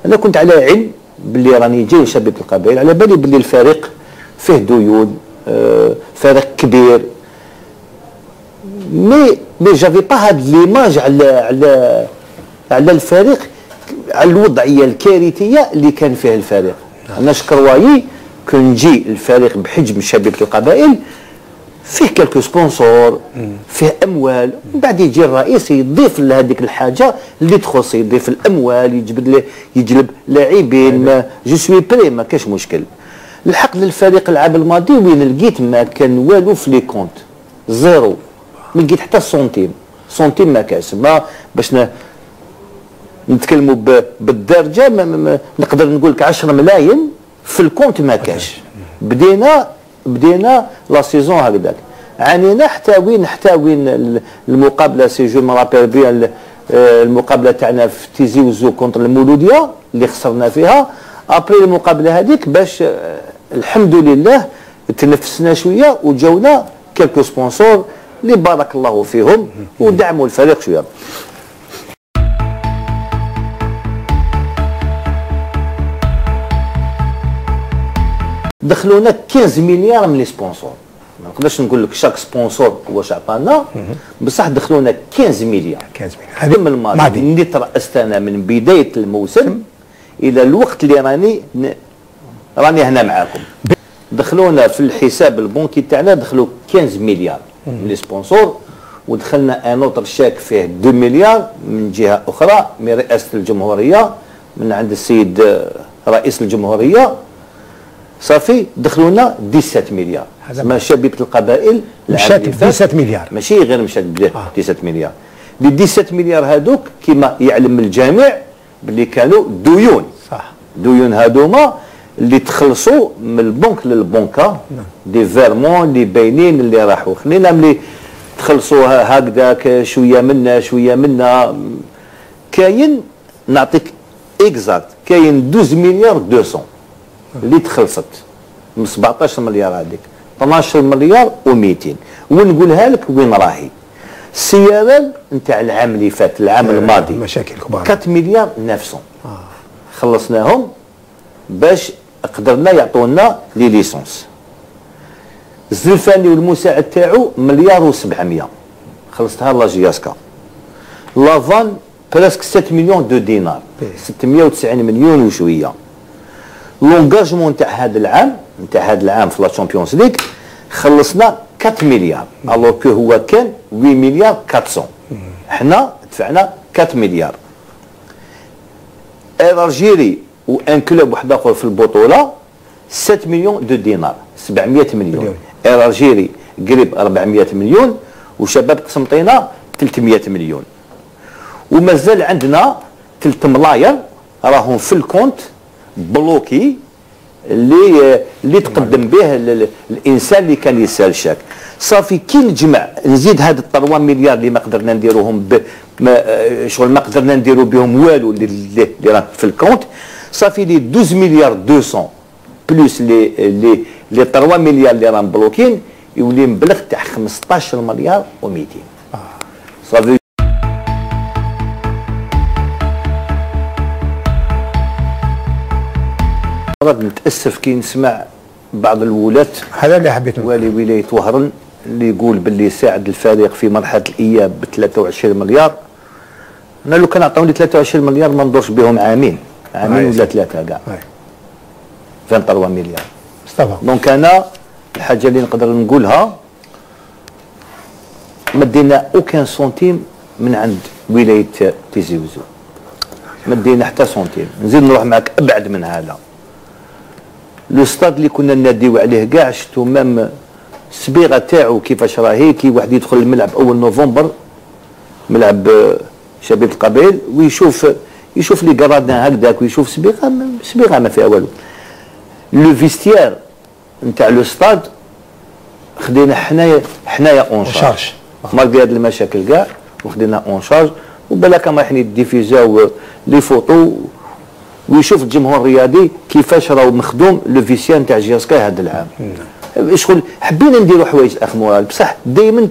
انا كنت على علم باللي راني جاي شبيبة القبائل، على بالي باللي الفريق فيه ديون، فريق كبير، mais j'avais pas هاد l'image على الفريق، على الوضعية الكارثية اللي كان فيها الفريق. انا je croyais كون نجي الفريق بحجم شبيبة القبائل فيه quelques sponsors، فيه اموال، من بعد يجي الرئيس يضيف لهذيك الحاجة اللي تخص، يضيف الاموال، يجبد يجلب لاعبين، je suis prêt، ما كاش مشكل. الحق للفريق العام الماضي وين لقيت ما كان والو في les comptes، zéro، ما لقيت حتى centime، centime ما كاش. ما باش نتكلموا بالدرجة، نقدر نقول لك 10 ملايين في ال compte ما كاش. بدينا la saison هكذاك، عانينا حتى وين المقابلة، si je me rappelle bien المقابلة تاعنا في تيزي وزو contre المولوديه اللي خسرنا فيها. après المقابلة هذيك باش الحمد لله تنفسنا شوية وجونا quelques sponsors اللي بارك الله فيهم ودعموا الفريق شوية. دخلونا 15 مليار من les sponsors، ما نقدرش نقول لك chaque sponsor واش عطانا، بصح دخلونا 15 مليار. 15 مليار من الماضي اللي ترأست انا من بداية الموسم الى الوقت اللي راني هنا معاكم، دخلونا في الحساب البنكي تاعنا دخلوا 15 مليار من les sponsors، ودخلنا un autre chèque فيه 2 مليار من جهة اخرى من رئاسة الجمهورية، من عند السيد رئيس الجمهورية. صافي دخلونا 17 مليار. ما شبيبة القبائل مشات 17 مليار، ماشي غير مشات 17 مليار. les 17 مليار هذوك كما يعلم الجميع باللي كانوا ديون، صح، ديون هذوما اللي تخلصوا من البنك للبنكه، des virements اللي باينين اللي راحوا، خلينا ملي تخلصوا هكذاك شوية منا شوية منا. كاين نعطيك exact، كاين 12 مليار 200 اللي تخلصت من 17 مليار هذيك، 12 مليار و200. ونقولها لك وين راهي ال CRL نتاع العام اللي فات، العام الماضي، مشاكل كبار، 4 مليار 900 خلصناهم باش قدرنا يعطونا les licences. الزلفاني والمساعد تاعو مليار و700 خلصتها la JSK. l'avance presque 7 millions de dinars، 690 مليون وشوية. l'engagement تاع هذا العام، نتاع هذا العام في la Champions League خلصنا 4 مليار، alors que هو كان 8 مليار 400، حنا دفعنا 4 مليار. Air Algérie و un club واحد اخر في البطولة 7 millions de dinars، 700 مليون. Air Algérie قريب 400 مليون، وشباب قسنطينه 300 مليون. ومازال عندنا 3 ملاير راهم في ال compte bloqué اللي تقدم به الانسان اللي كان يسال شاك. صافي كي نجمع نزيد هاد 3 مليار اللي ما قدرنا نديروهم شغل ما قدرنا نديرو بهم والو اللي راه في ال compte، صافي les 12 مليار 200 plus les 3 مليار اللي راهم bloqués يولي مبلغ تاع 15 مليار و200. صافي نتاسف كي نسمع بعض الولاة، هذا اللي حبيت، والي ولاية وهران اللي يقول باللي ساعد الفريق في مرحلة الاياب ب 23 مليار. انا لو كان عطاوني 23 مليار ما ندورش بهم عامين، عامين ولا ثلاثة كاع، 23 مليار. donc انا الحاجة اللي نقدر نقولها، ما دينا aucun centime من عند ولاية تيزي وزو، ما دينا حتى سنتيم. نزيد نروح معك ابعد من هذا، le stade اللي كنا ناديو عليه كاع شفتو même الصبيغه تاعو كيفاش راهي، كي واحد يدخل الملعب اول نوفمبر ملعب شبيبة القبائل ويشوف يشوف les gradins هكذاك ويشوف صبيغه، صبيغه ما فيها والو. le vestiaire نتاع le stade خدينا حنايا en charge malgré هاد المشاكل كاع، وخدينا en charge، وبالك راح يديفيزاو les photos ويشوف الجمهور الرياضي كيفاش راهو مخدوم le vestiaire نتاع JSK هذا العام. شغل حبينا نديروا حوايج اخ مراد، بصح دائما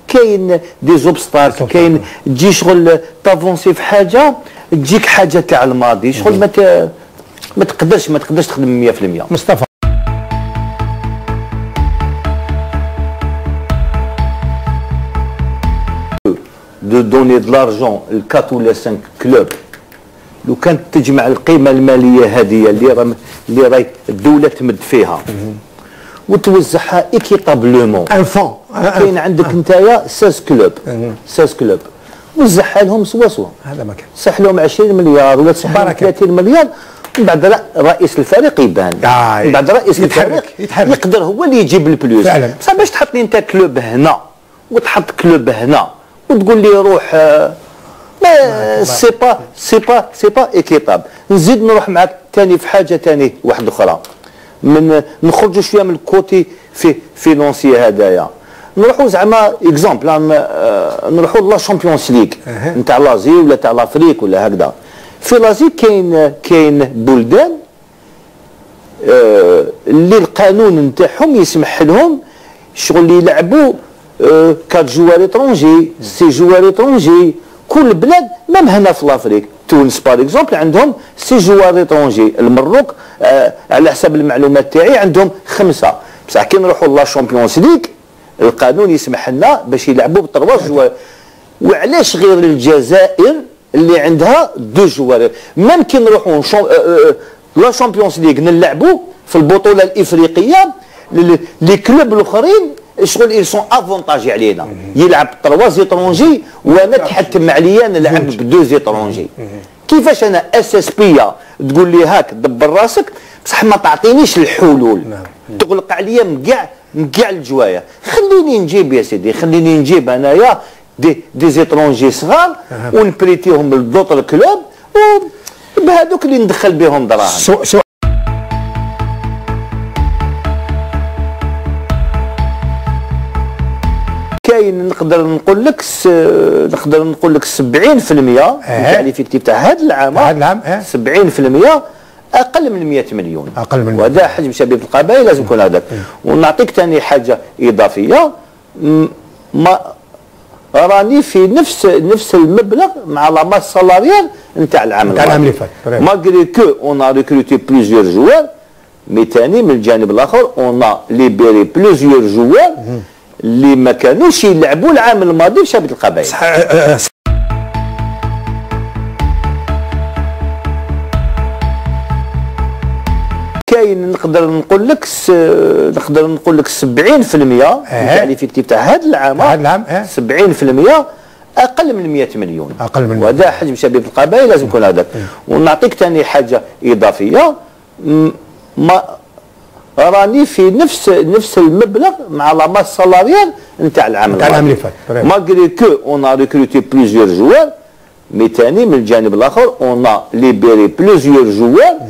كاين des obstacles، كاين تجي شغل t'avancer في حاجة تجيك حاجة تاع الماضي شغل ما تقدرش تخدم 100%. مصطفى de donner de l'argent ل 4 ولا 5 clubs، لو كانت تجمع القيمة المالية هذه اللي راهي الدولة تمد فيها وتوزعها équitablement un fonds، كاين عندك نتايا 16 clubs، 16 clubs وزعها لهم سوا سوا، هذا ما كان صح لهم 20 مليار ولا تصح لهم 30 مليار، من بعد رئيس الفريق يبان، من بعد رئيس الفريق يقدر هو اللي يجيب ال plus فعلا. بصح باش تحط لي انت club هنا وتحط club هنا وتقول لي روح، ما c'est pas équitable. نزيد نروح معاك ثاني في حاجة ثاني واحدة اخرى، من نخرجوا شوية من ال côté في financier هذايا، نروحوا زعما exemple نروحوا la Champions League نتاع l'Asie ولا تاع l'Afrique ولا هكذا. في l'Asie كاين بلدان اللي القانون نتاعهم يسمح لهم شغل يلعبوا 4 joueurs étrangers، 6 joueurs étrangers، كل بلاد même هنا في l'Afrique. تونس par exemple عندهم 6 joueurs étrangers، المروك على حسب المعلومات تاعي عندهم 5. بصح كي نروحوا la Champions League القانون يسمح لنا باش يلعبوا ب 3 joueurs. وعلاش غير الجزائر اللي عندها 2 joueurs؟ même كي نروحوا la Champions League نلعبوا في البطولة الافريقية، les clubs الاخرين شغل ils sont avantagés علينا، يلعب 3 étrangers وانا تحتم عليا نلعب ب 2 étrangers. كيفاش انا SSP تقول لي هاك دبر راسك، بصح ما تعطينيش الحلول، تغلق عليا من كاع الجوايا. خليني نجيب يا سيدي، خليني نجيب انايا des étrangers صغار ونبريتيهم ل d'autres clubs وبهذوك اللي ندخل بهم دراهم. كاين نقدر نقول لك 70% تاع l'effectif تاع هذا العام، 70% اقل من 100 مليون، اقل من، وهذا حجم شبيبة القبائل لازم يكون هذاك. ونعطيك ثاني حاجة اضافية، ما راني في نفس المبلغ مع la masse salariale نتاع العام اللي فات، malgré que on a recruté plusieurs joueurs، mais ثاني من الجانب الاخر on a libéré plusieurs joueurs اللي ما كانوش يلعبوا العام الماضي في شبيبة القبائل. كاين نقدر نقول لك 70% تاع l'effectif تاع هذا العام، 70% اقل من 100 مليون، اقل من، وهذا حجم شبيبة القبائل لازم يكون هذاك. ونعطيك ثاني حاجة اضافية، ما راني في نفس المبلغ مع la masse salariale نتاع العام اللي فات، malgré que on a recruté plusieurs joueurs، mais ثاني من الجانب الاخر on a libéré plusieurs joueurs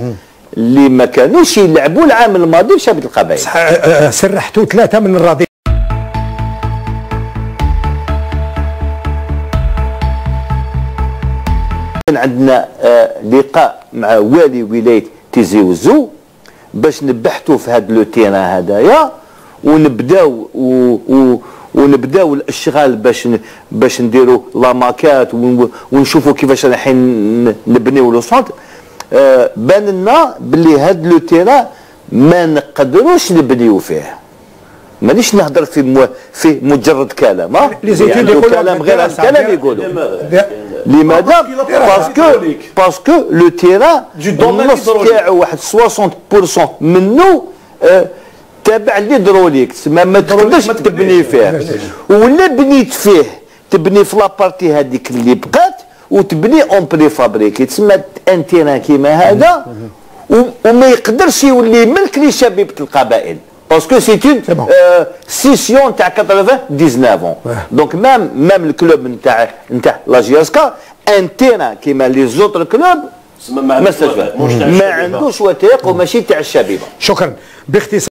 اللي ما كانوش يلعبوا العام الماضي في شبيبة القبائل. سرحتوا 3 من الرضيع. كان عندنا لقاء مع والي ولاية تيزي وزو باش نبحثوا في هذا le terrain هذايا ونبداو ونبداو الاشغال باش نديروا la maquette ونشوفوا كيفاش رايحين نبنيو le centre. بان لنا باللي هاد le terrain ما نقدروش نبنيو فيه. مانيش نهضر في مجرد كلام، يعني كلام غير هذا الكلام يقولوا. لماذا؟ parce que le terrain النص تاعو واحد 60% منه تابع ليدروليك، تسمى ما تقدرش تبني فيه، ولا بنيت فيه تبني في la partie هذيك اللي بقات وتبني en préfabriqué، تسمى un terrain كيما هذا وما يقدرش يولي ملك لشبيبه القبائل parce que c'est une cession تاع 99. donc même ال club نتاع la JSK un terrain كيما les autres clubs ما عندوش وثائق وماشي تاع الشبيبة. شكرا. باختصار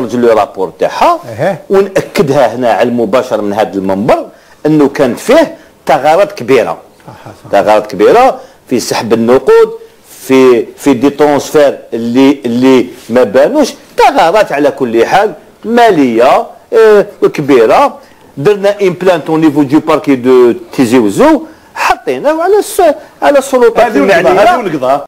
le rapport تاعها ونأكدها هنا على المباشر من هذا المنبر انه كانت فيه ثغرات كبيرة، ثغرات كبيرة في سحب النقود، في des transferts اللي ما بانوش، ثغرات على كل حال ماليه كبيره. درنا une plainte au niveau du parquet de تيزي وزو، حطينا على السلطات هذه المعنيه. ونقضاء، هذه ونقضاء.